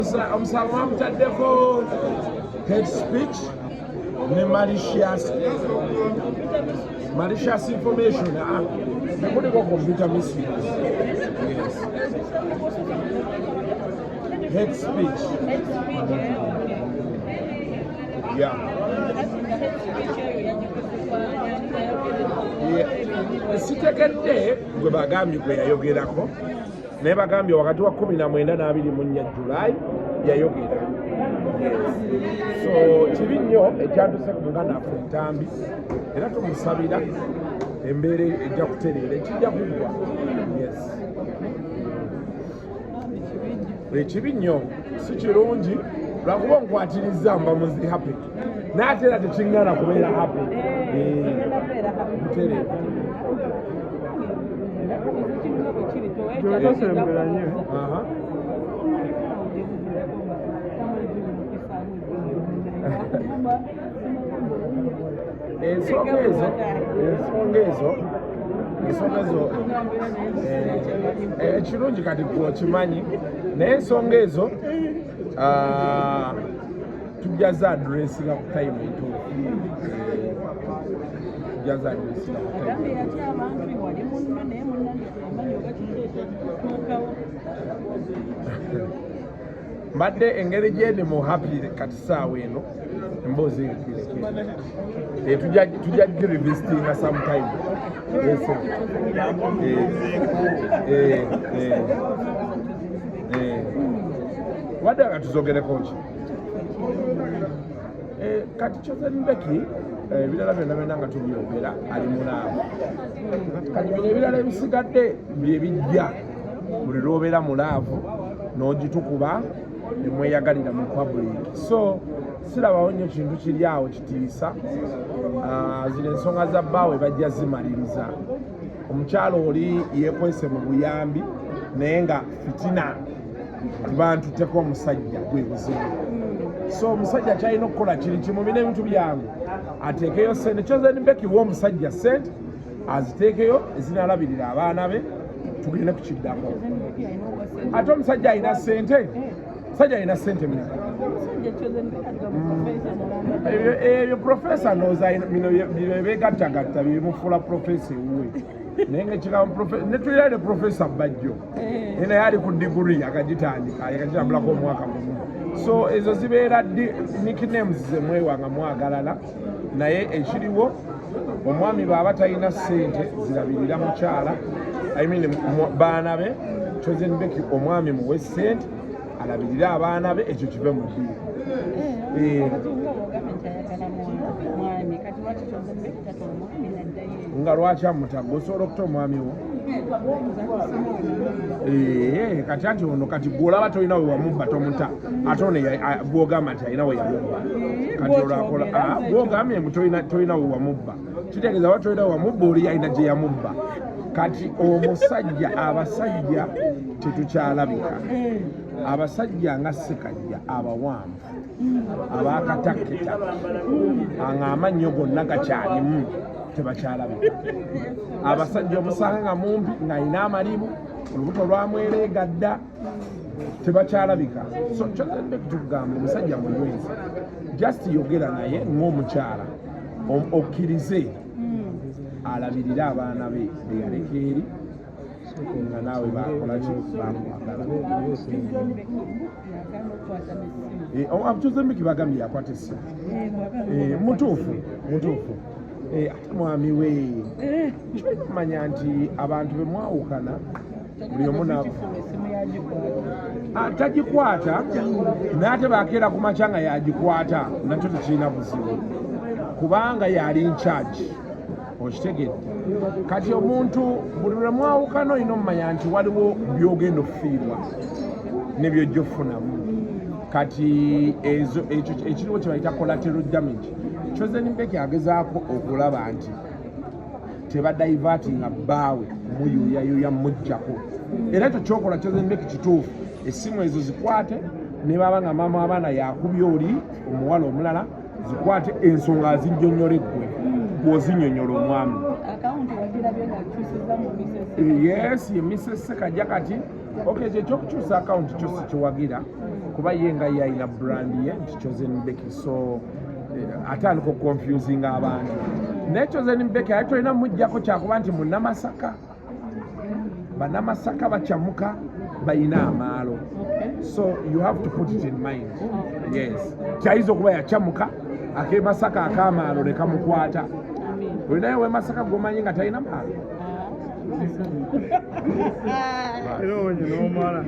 Omusango bamutaddeko hate speech ne malicious information. Ah, tekuliko computer misuse. Yes, hate speech, yeah. Yeah. Sitegedde gwe bagambye gwe yayogerako, naye bagambye wakati wa 19 na 24 July yayogera. Yes. So kibi nnyo ekyatuse ku muganda affe Ntambi, era tumusabira embeera ejja kutereera, ekijja kuggwa. Yes, ekibi nnyo, si kirungi, lwakuba onkwatiriza mba muzi happy, naye ate era tekiŋŋana kubeera happy. Butereevu. Tosembera nnyo. Aha. Ensonga ezo ekirungi kati gwe okimanyi, naye ensonga ezo tujja za addressinga ku time entuufu. Tujja za addressinga ku time. Agambye yatya abantu wali munno, naye munnange teyamanyi oba kiki ekyatuukawo. Mbadde engeri gyendi mu happy kati saawa eno, emboozi eyo tuyireke. Tujja girevisitinga sometime. Yes, sir. Wadde nga tuzogereko ki? Kati Chosen Becky, ebirala byonna byonna nga tubyogera, ali mu love. Kati bino ebirala ebisigadde bye bijja buli lwobeera mu love n'ogitukuba nemweyagalira mu public, so sirabawo nnyo kintu kiri awo kitiisa. Zino ensonga za bbaawe bajja zimaliriza. Omukyalo oli yeekwese mu buyambi, naye nga fitina tibantuteko omusajja gwe buzibu. So omusajja kyalina okukola kiri kimu, bina ebintu byangu, ateekeyo sente. Chosen Becky wa omusajja sente aziteekeyo ezinalabirira abaana be, tugende kukiddako. Ate omusajja alina sente, omusajja alina sente meka? Ebyo professor ndowooza bino byebegattagatta byemufuula professor ewuwe, naye nga ekigambo netulira ne Professor Bajjo, naye naye ali ku diguri akagitandika, yakagitambulako omwaka gumu. So ezo zibeera nicknames zemwewa nga mwagalana, naye ekiriwo omwami bw'aba talina ssente zirabirira mukyala, I mean, baana be, Chosen Becky omwami muwe ssente alabirire abaana be, ekyo kive mu ddiiro. Kati nga bwogambye nti ayagala mwami, kati lwaki Chosen Becky tata omwami naddayo? Nga lwaki amutagga? Osobola okuta omwami wo? Kati anti ono kati gwolaba tolina we wamubba, tomuta. Ate ono gwogamba nti alina we yamubba, kati olwakola gwogambye mbu tolina we wamubba, kitegeeza ba tolina we wamubba, oli alina gye yamubba. Kati omusajja, abasajja tetukyalabika. Abasajja nga Sekajja abawanvu abakatakketa nga amannyo gonna gakyalimu tebakyalabika. Abasajja omusanga nga mumpi ng'alina amalibu, olubuto lwamwereega dda, tebakyalabika. So kyozadde tugamba omusajja munywezi, just yogera naye ng'omukyala, okkirize alabirire abaana be beyaleka eri nga naawe bakolaki, bakwagala. Chosen Becky bagambye yakwata essimu. Mutuufu, mutuufu. Ate mwami we kyolina okumanya nti abantu be mwawukana buli omu tagikwata, naye ate bakeera ku makya nga yagikwata, nakyo tekirina buzibu kubanga yali in charge, okitegedde? Kati omuntu buli lwe mwawukana olina omumanya nti waliwo byogenda okufiirwa ne byojja okufunamu. Kati ezo ekyo ekiriwo kye bayita collateral damage. Chosen Becky agezaako okulaba nti tebadivertinga bbaawe kumuyuuyayuuya mujjako, era ekyo kyokola, Chosen Becky, kituufu. Essimu ezo zikwate, ne baba nga maama abaana yakubye oli omuwala omulala, zikwate, ensonga azinnyonnyola eggwe bw'ozinnyonnyola omwami. Akawunti wagirabye ng'akyusiza mu Mrs. Yes, ye Mrs Sekajja. Kati okay, ekyo ekyokukyusa akawunti kyo sikiwagira. Kuba ye nga ye alina brand ye nti Chosen Becky, so atandika okuconfusinga abantu. Naye Chosen Becky ate tolina mujjako kyakuba nti Munnamasaka, Bannamasaka bakyamuka, balina amaalo. So you have to put it in mind, yes, kyayinza okuba yakyamuka akemasaka akamaalo ne kamukwata. Olinayo wemasaka gwomanyi nga talina maalo? Era onye n'omala.